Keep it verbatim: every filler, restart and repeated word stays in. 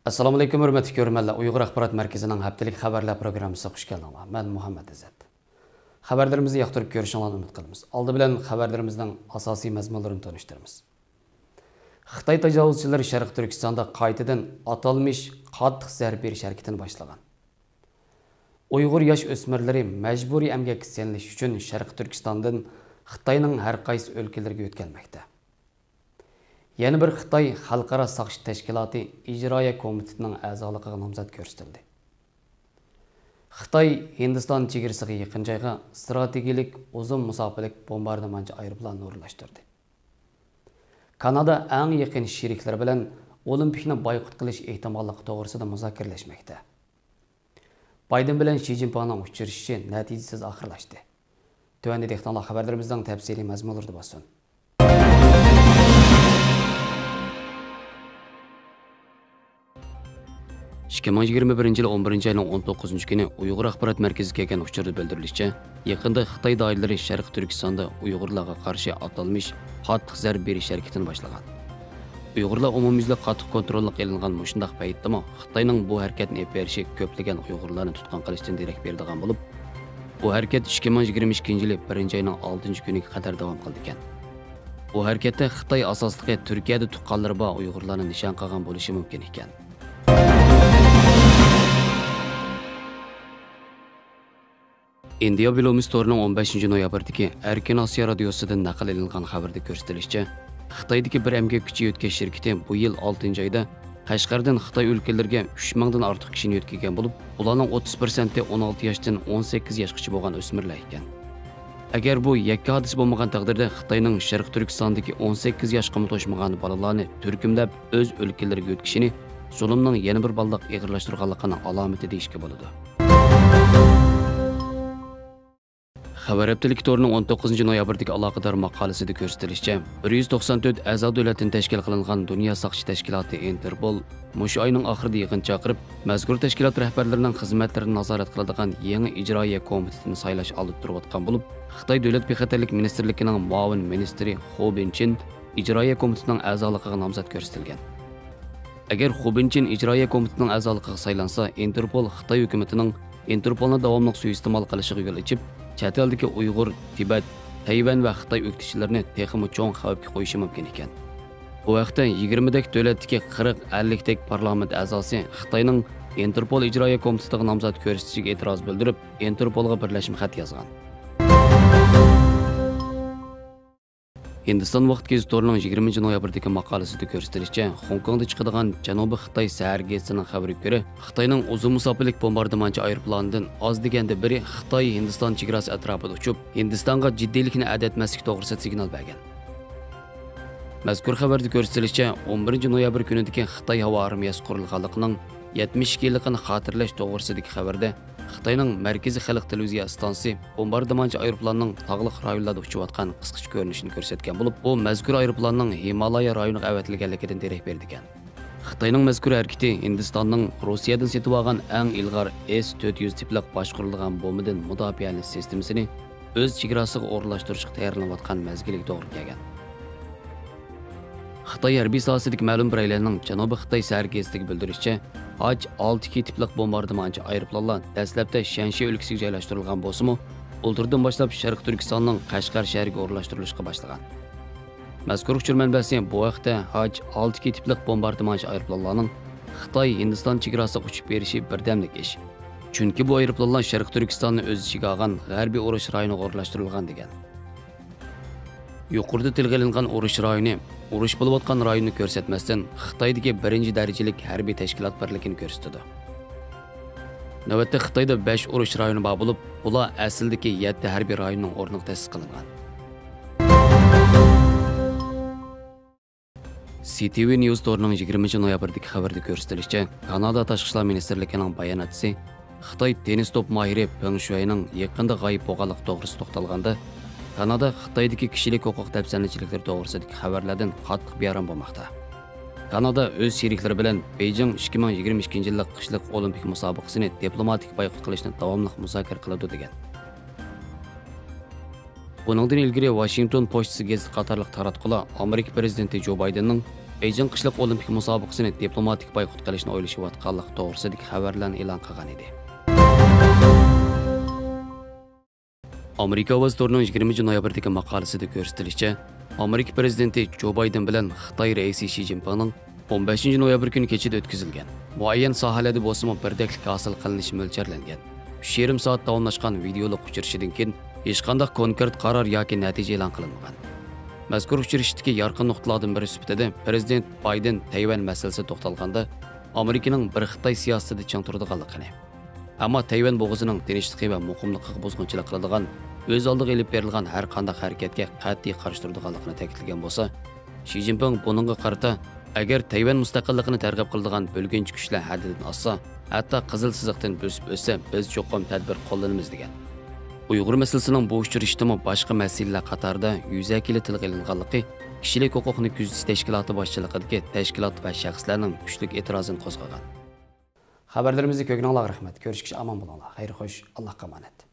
ئەسسالامۇئەلەيكۇم، ھۆرمەتلىك كۆرۈرمەنلەر. ئۇيغۇر ئاخبارات مەركىزىنىڭ ھەپتىلىك خەۋەرلەر پروگراممىسىغا خۇش كەلدىڭلار. مەن مۇھەممەد ئىززەت. خەۋەرلىرىمىزنى ياقتۇرۇپ كۆرۈشۈڭلارنى ئۈمىد قىلىمىز. ئالدى بىلەن خەۋەرلىرىمىزنىڭ ئاساسىي مەزمۇنلىرىنى تونۇشتۇرىمىز. خىتاي تاجاۋۇزچىلىرى شەرقىي تۈركىستاندا قايتىدىن ئاتالمىش قاتتىق زەربە بېرىش ھەرىكىتىنى باشلىغان. ئۇيغۇر ياش ئۆسمۈرلىرى مەجبۇرىي ئەمگەككە سېلىنىش ئۈچۈن شەرقىي تۈركىستاندىن خىتاينىڭ ھەر قايسى ئۆلكىلىرىگە يۆتكەلمەكتە. يەنە بىر خىتاي خەلقئارا ساقچى تەشكىلاتى ئىجرائىيە كومىتېتىنىڭ ئەزالىقىغا نامزات كۆرسىتىلدى. خىتاي ھىندىستان چېگرىسىغا يېقىن جايغا ئىستراتېگىيەلىك ئۇزۇن مۇساپىلىك بومباردىمانچى ئايروپىلانىنى ئورۇنلاشتۇردى. كانادا ئەڭ يېقىن شېرىكلىرى بىلەن ئولىمپىكنى بايقۇت قىلىش ئېھتىماللىقى توغرىسىدا مۇزاكىرىلەشمەكتە. بايدېن بىلەن شى جىنپىڭنىڭ ئۇچرىشىشى نەتىجىسىز ئاخىرلاشتى. تۆۋەندە دىققىتىڭلار خەۋەرلىرىمىزنىڭ تەپسىلىي مەزمۇنلىرىدا بولسۇن. ئىككى مىڭ يىگىرمە بىرىنچى يىل ئون بىرىنچى ئاينىڭ ئون توققۇزىنچى كۈنى ئۇيغۇر ئاخبارات مەركىزىگە كەلگەن ئۇچۇردا بىلدۈرۈلۈشىچە، يېقىندا خىتاي دائىرىلىرى شەرقىي تۈركىستاندا ئۇيغۇرلارغا قارشى ئاتالمىش قاتتىق زەربە بېرىش ھەرىكىتىنى باشلىغان. ئۇيغۇرلار ئومۇميۈزلۈك قاتتىق كونتروللۇق ئېلىنغان مۇشۇنداق پەيتتىمۇ خىتاينىڭ بۇ ھەرىكەتنى ئېلىپ بېرىشى كۆپلىگەن ئۇيغۇرلارنى تۇتقۇن قىلىشتىن دېرەك بېرىدىغان بولۇپ، بۇ ھەرىكەت ئىككى مىڭ يىگىرمە ئىككىنچى يىلى بىرىنچى ئاينىڭ ئالتىنچى كۈنىگە قەدەر داۋام قىلىدىكەن. بۇ ھەرىكەتتە خىتاي ئاساسلىقى تۈركىيەدە تۇغقانلىرى بار ئۇيغۇرلارنى نىشان قىلغان بولۇشى مۇمكىن ئىكەن. ئىندىيا بىلومىس تورىنىڭ ئون بەشىنچى نويابىردىكى ئەركىن ئاسىيا رادىيوسىدىن نەقىل ئېلىنغان خەۋەردە كۆرسىتىلىشىچە، خىتايدىكى بىر ئەمگەك كۈچى يۆتكەش شىركىتى بۇ يىل ئالتىنچى ئايدا قەشقەردىن خىتاي ئۆلكىلىرىگە ئۈچ مىڭدىن ئارتۇق كىشىنى يۆتكىگەن بولۇپ، بۇلارنىڭ ئوتتۇز پىرسەنتى ئون ئالتە ياشتىن ئون سەككىز ياشقىچە بولغان ئۆسمۈرلەر ئىكەن. ئەگەر بۇ يەككە ھادىسە بولمىغان تەقدىردە، خىتاينىڭ شەرقىي تۈركىستاندىكى ئون سەككىز ياشقىمۇ توشمىغان بالىلارنى تۈركۈملەپ ئۆز ئۆلكىلىرىگە يۆتكىشىنى زۇلۇمنىڭ يەنە بىر بالداق ئېغىرلاشتۇرغانلىقىنىڭ ئالامىتى دېيىشكە بولىدۇ. خەۋەر ھەپتىلىكى تورىنىڭ ئون توققۇزىنچى نويابىردىكى ئالاقىدار ماقالىسىدە كۆرسىتىلىشىچە، بىر يۈز توقسان تۆت ئەزا دۆلەتتىن تەشكىل قىلىنغان دۇنيا ساقچى تەشكىلاتى ئىنتېرپول مۇشۇ ئاينىڭ ئاخىرىدا يىغىن چاقىرىپ، مەزكۇر تەشكىلات رەھبەرلىرىنىڭ خىزمەتلىرىنى نازارەت قىلىدىغان يېڭى ئىجرائىيە كومىتېتىنى سايلاش ئالدىدا تۇرۇۋاتقان بولۇپ، خىتاي دۆلەت بىخەتەرلىك مىنىستىرلىكىنىڭ مۇئاۋىن مىنىستىرى خۇ بىنچىن ئىجرائىيە كومىتېتىنىڭ ئەزالىقىغا نامزات كۆرسىتىلگەن. ئەگەر خۇ بىنچىن ئىجرائىيە كومىتېتىنىڭ ئەزالىقىغا سايلانسا، ئىنتېرپول خىتاي ھۆكۈمىتىنىڭ ئىنتېرپولنى داۋاملىق سۇيىئىستېمال قىلىشىغا يول ئېچىپ، چەت ئەلدىكى ئۇيغۇر، تىبەت، تەيۋەن ۋە خىتاي ئۆكتىچىلىرىنى تېخىمۇ چوڭ خەۋپكە قويۇشى مۇمكىن ئىكەن. بۇ ھەقتە يىگىرمىدەك دۆلەتتىكى قىرىق، ئەللىكتەك پارلامېنت ئەزاسى خىتاينىڭ ئىنتېرپول ئىجرائىيە كومىتېتىغا نامزات كۆرسىتىشىگە ئېتىراز بىلدۈرۈپ، ئىنتېرپولغا بىرلەشمە خەت يازغان. ھىندىستان ۋاقتى گېزىت تورىنىڭ يىگىرمىنچى نويابىردىكى ماقالىسىدە كۆرسىتىلىشىچە، خوڭكوڭدا چىقىدىغان جەنۇبىي خىتاي سەھەر گېزىتىنىڭ خەۋىرىگە كۆرە، خىتاينىڭ ئۇزۇن مۇساپىلىك بومباردىمانچى ئايروپىلانىدىن ئاز دېگەندە بىرى خىتاي ھىندىستان چېگراسى ئەتراپىدا ئۇچۇپ، ھىندىستانغا جىددىيلىكنى ئەدەتمەسلىك توغرىسىدا سىگنال بەرگەن. مەزكۇر خەۋەردە كۆرسىتىلىشىچە، ئون بىرىنچى نويابىر كۈنىدىكى خىتاي ھاۋا ئارمىيەسى قۇرۇلغانلىقىنىڭ يەتمىش ئىككى يىللىقىنى خاتىرىلەش توغرىسىدىكى خەۋەردە، خىتاينىڭ مەركىزىي خەلق تېلېۋىزىيە ئىستانسىسى بومباردىمانچى ئايروپىلاننىڭ تاغلىق رايونلاردا ئۇچۇۋاتقان قىسقىچە كۆرۈنۈشىنى كۆرسەتكەن بولۇپ، بۇ مەزكۇر ئايروپىلاننىڭ ھىمالايا رايونىغا ئەۋەتىلگەنلىكىدىن دېرەك بېرىدىكەن. خىتاينىڭ مەزكۇر ھەرىكىتى ھىندىستاننىڭ روسىيەدىن سېتىۋالغان ئەڭ ئىلغار ئېس تۆت يۈز تىپلىق باشقۇرۇلىدىغان بومبىدىن مۇداپىئە ئەلەش سىستېمىسىنى ئۆز چېگراسىغا ئورۇنلاشتۇرۇشقا تەييارلىنىۋاتقان مەزگىلگە توغرا كەلگەن. خىتاي ھەربىي ساھەسىدىكى مەلۇم بىرەيلەننىڭ جەنۇبىي خىتاي سەھەر گېزىتىگە بىلدۈرۈشىچە، ھاج ئالتە كى تىپلىق بومباردىمانچى ئايروپىلانلار دەسلەپتە شەنشى ئۆلكىسىگە جايلاشتۇرۇلغان بولسىمۇ، بۇلتۇردىن باشلاپ شەرقىي تۈركىستاننىڭ قەشقەر شەھىرىگە ئورۇنلاشتۇرۇلۇشقا باشلىغان. مەزكۇر ئۇچۇر مەنبەسى بۇ ھەقتە ھاج ئالتە كى تىپلىق بومباردىمانچى ئايروپىلانلارنىڭ خىتاي ھىندىستان چېگراسىغا ئۇچۇپ بېرىشى بىردەملىك ئىش. چۈنكى بۇ ئايروپىلانلار شەرقىي تۈركىستاننى ئۆز ئىچىگە ئالغان غەربىي ئۇرۇش رايونىغا ئورۇنلاشتۇرۇلغان، دېگەن. يۇقىرىدا تىلغا ئېلىنغان ئۇرۇش رايونى ئۇرۇش بولۇۋاتقان رايوننى كۆرسەتمەستىن، خىتايدىكى بىرىنچى دەرىجىلىك ھەربىي تەشكىلات بىرلىكىنى كۆرسىتىدۇ. نۆۋەتتە خىتايدا بەش ئۇرۇش رايونى بار بولۇپ، بۇلار ئەسلىدىكى يەتتە ھەربىي رايوننىڭ ئورنىغا تەسىس قىلىنغان. سى تى ۋى نيۇز تورىنىڭ يىگىرمىنچى نويابىردىكى خەۋىرىدە كۆرسىتىلىشىچە، كانادا تاشقى ئىشلار مىنىستىرلىكىنىڭ باياناتچىسى خىتاي تېننىس توپ ماھىرى پېڭ شۈەينىڭ يېقىندا غايىب بولغانلىقى توغرىسىدا توختالغاندا، كانادا خىتايدىكى كىشىلىك ھوقۇق دەپسەندىچىلىكلىرى توغرىسىدىكى خەۋەرلەردىن قاتتىق بىئارام بولماقتا. كانادا ئۆز شېرىكلىرى بىلەن بېيجىڭ ئىككى مىڭ يىگىرمە ئىككىنچى يىللىق قىشلىق ئولىمپىك مۇسابىقىسىنى دىپلوماتىك بايقۇت قىلىشنى داۋاملىق مۇزاكىرە قىلىدۇ، دېگەن. بۇنىڭدىن ئىلگىرى ۋاشىنگتون پوچتىسى گېزىتى قاتارلىق تاراتقۇلار ئامېرىكا پىرېزىدېنتى جو بايدېننىڭ بېيجىڭ قىشلىق ئولىمپىك مۇسابىقىسىنى دىپلوماتىك بايقۇت قىلىشنى ئويلىشىۋاتقانلىقى توغرىسىدىكى خەۋەرلەرنى ئېلان قىلغان ئىدى. ئامېرىكا ئاۋازى تورىنىڭ يىگىرمىنچى نويابىردىكى ماقالىسىدە كۆرسىتىلىشىچە، ئامېرىكا پىرېزىدېنتى جو بايدېن بىلەن خىتاي رەئىسى شى جىنپىڭنىڭ ئون بەشىنچى نويابىر كۈنى كېچىدە ئۆتكۈزۈلگەن، مۇئەييەن ساھەلەردە بولسىمۇ بىردەكلىك ھاسىل قىلىنىشى مۆلچەرلەنگەن ئۈچ يېرىم سائەت داۋاملاشقان ۋىدېئولۇق ئۇچرىشىشىدىن كېيىن، ھېچقانداق كونكرېت قارار ياكى نەتىجە ئېلان قىلىنمىغان. مەزكۇر ئۇچرىشىشتىكى يارقىن نۇقتىلاردىن بىرى سۈپىتىدە پىرېزىدېنت بايدېن تەيۋەن مەسىلىسىدە توختالغاندا، ئامېرىكىنىڭ بىر خىتاي سىياسىتىدە چىڭ تۇرىدىغانلىقىنى، ئەمما تەيۋەن بوغۇزىنىڭ تىنچلىقى ۋە مۇقىملىقىغا بۇزغۇنچىلىق قىلىدىغان، ئۆز ئالدىغا ئېلىپ بېرىلغان ھەر قانداق ھەرىكەتكە قەتئىي قارشى تۇرىدىغانلىقىنى تەكىتلىگەن بولسا، شى جىنپىڭ بۇنىڭغا قارىتا، ئەگەر تەيۋەن مۇستەقىللىقىنى تەرغىب قىلىدىغان بۆلگۈنچى كۈچلەر ھەددىدىن ئاشسا، ھەتتا قىزىل سىزىقتىن بۆسۈپ ئۆتسە، بىز چوقۇم تەدبىر قوللىنىمىز، دېگەن. ئۇيغۇر مەسىلىسىنىڭ بۇ ئۇچرىشىشتىمۇ باشقا مەسىلىلەر قاتارىدا يۈزەكىلا تىلغا ئېلىنغانلىقى، كىشىلىك ھوقۇقنى كۆزىتىش تەشكىلاتى باشچىلىقىدىكى تەشكىلات ۋە شەخسلەرنىڭ كۈچلۈك ئېتىرازىنى قوزغىغان. خەۋەرلىرىمىزنى كۆرگىنىڭلارغا رەھمەت. كۆرۈشكىچە ئامان بولۇڭلار. خەير خوش، ئاللاھقا ئامانەت.